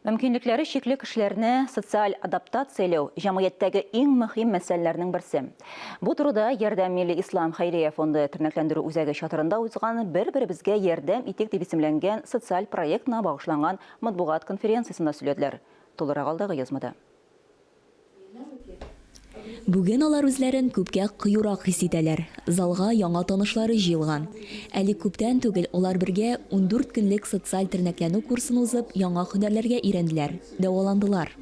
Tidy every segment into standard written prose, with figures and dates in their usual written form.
Мөмкинлекләре чикле кешеләрне социаль адаптацияләү, җәмгыятьтәге иң мөһим мәсьәләләрнең берсе. Бу турыда Ярдәм милли ислам хәйрия фонды тернәкләндерү үзәге чатырында узган Бер-беребезгә ярдәм итик дип исемләнгән социаль проектына багышланган матбугат конференциясендә сөйләделәр. Тулырак алдагы язмада. Бүген алар үзләрен күпкә кыюрак хис итәләр. Залга яңа танышлары җыелган. Әле күптән түгел алар бергә 14 көнлек социаль тернәкләнү курсын узып, яңа һөнәрләргә өйрәнделәр, дәваландылар.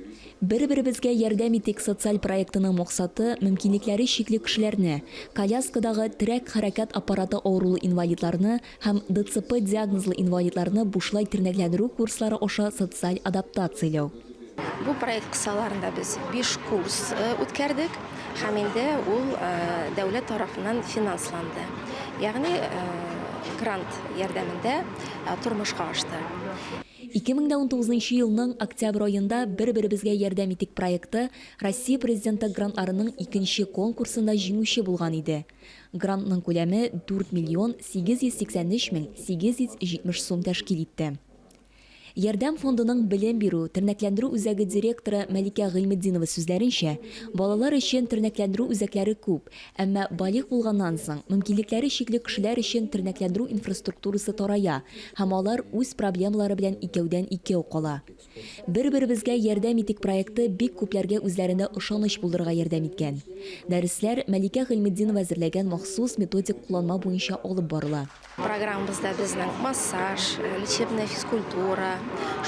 Бер-беребезгә ярдәм итик социаль проектының максаты, мөмкинлекләре чикле кешеләрне, коляскадагы терәк-хәрәкәт аппараты авырулы инвалидларны һәм ДЦП диагнозлы инвалидларны бушлай тернәкләндерү курслары аша социаль адаптацияләү. Бу проект кысаларында без биш курс үткәрдек һәм инде ул дәүләт тарафыннан финансланды. Ягъни грант ярдәмендә тормышка ашты. 2019 елның октябрь аенда Бер-беребезгә ярдәм итик проекты Россия Президенты грантларының икенче конкурсында җиңүче булган иде. Грантның күләме 4 миллион 883 мең 870 сум тәшкил итте. Ярдәм фондының белем бирү, тернәкләндерү үзәге директоры Мәликә Гыйльметдинова сүзләренчә, балалар өчен тернәкләндерү үзәкләре күп, әмма балигъ булганнан соң, мөмкинлекләре чикле кешеләр өчен тернәкләндерү инфраструктурасы тарая һәм алар үз проблемалары белән икәүдән-икәү кала. Бер-беребезгә ярдәм итик проекты бик күпләргә үзләрендә ышаныч булдырырга ярдәм иткән. Дәресләр Мәликә Гыйльметдинова әзерләгән махсус методик кулланма буенча алып барыла. Программабызда безнең массаж, лечебная физкультура,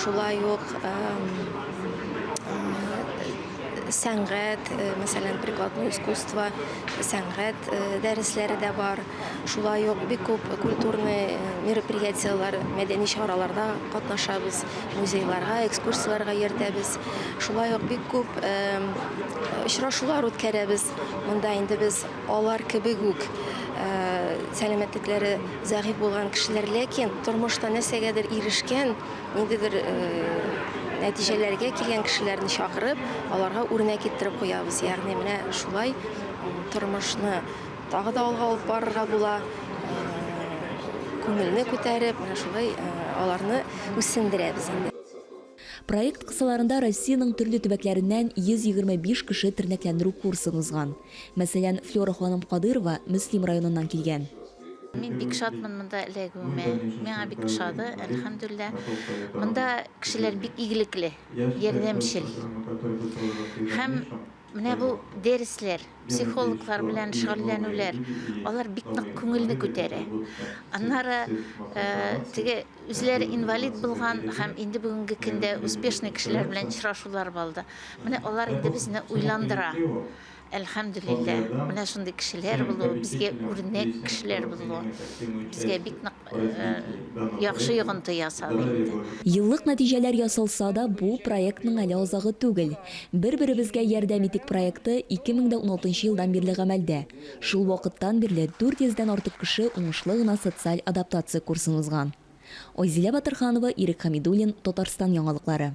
шулай ук сәнгать, мәсәлән, прикладное искусство, сәнгать дәресләре дә бар. Шулай ук бик күп культурный мероприятиеләр, мәдәни чараларда катнашабыз, музейларга, экскурсияләргә йөртәбез. Шулай ук бик күп очрашулар үткәрәбез. Монда инде без Алар кебек үк сәламәтлекләре зәгыйфь булган кешеләр, ләкин тормышта нәрсәгәдер ирешкән, ниндидер нәтиҗәләргә килгән кешеләрне чакырып, аларга үрнәк иттереп куябыз. Ягъни менә шулай тормышны тагы да алга алып барырга була, күңелне күтәреп, менә шулай аларны үсендерәбез инде. Проект кысаларында Россиянең төрле төбәкләреннән 125 кеше тернәкләндерү курсын узган. Мәсәлән, Флера ханым Кадыйрова Мөслим районыннан килгән. Мин бик шатмын монда эләгүемә. Миңа бик ошады, әлхәмдүлилләһ. Монда кешеләр бик игелекле, ярдәмчел. Һәм менә бу дәресләр, психологлар белән шөгыльләнүләр, алар бик нык күңелне күтәрә. Аннары теге Үзләре инвалид булган һәм инде бүгенге көндә успешный кешеләр белән очрашулар булды. Менә алар инде безне уйландыра. Әлхәмдүлилләһ, менә шундый кешеләр булуы, безгә үрнәк кешеләр булуы безгә бик нык яхшы йогынты ясады инде. Еллык нәтиҗәләр ясалса да, бу проектның әле азагы түгел. Бер-беребезгә ярдәм итик проекты 2016 елдан бирле гамәлдә. Шул вакыттан бирле 400 дән артык кеше уңышлы гына социаль адаптация курсын узган. Айзилә Батырханова, Ирек Хәмидуллин, Татарстан яңалыклары.